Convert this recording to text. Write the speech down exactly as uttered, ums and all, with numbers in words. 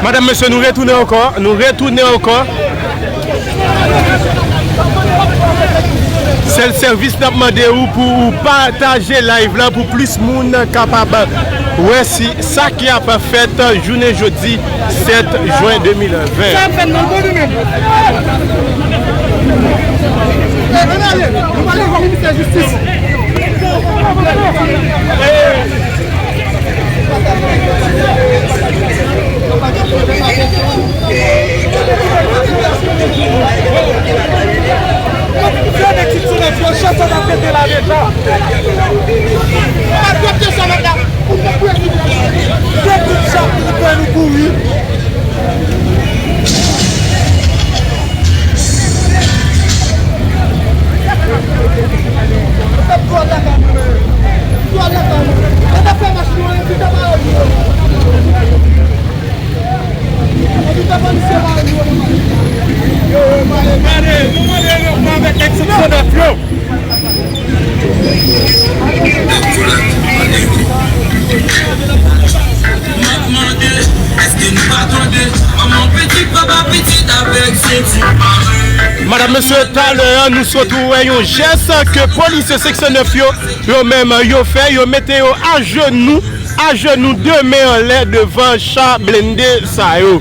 Madanm, mesye, nou retounen ankò, nou retounen ankò. Sèl sèvis n ap mande ou pou ou pataje live la pou plis moun kapab wè si sa ki ap fèt jounen jodi sèt jen de mil ven. Sa ap fèt nan bon nou menm. Eh, ann ale, nou pale avèk komisè jistis. Madanm, mesye, talè a, nou sot wè yon jès ke polisye seksyon nèf yo, yo menm, yo fè, yo mete yo ajenou, ajenou, de men anlè devan cha blende sa yo.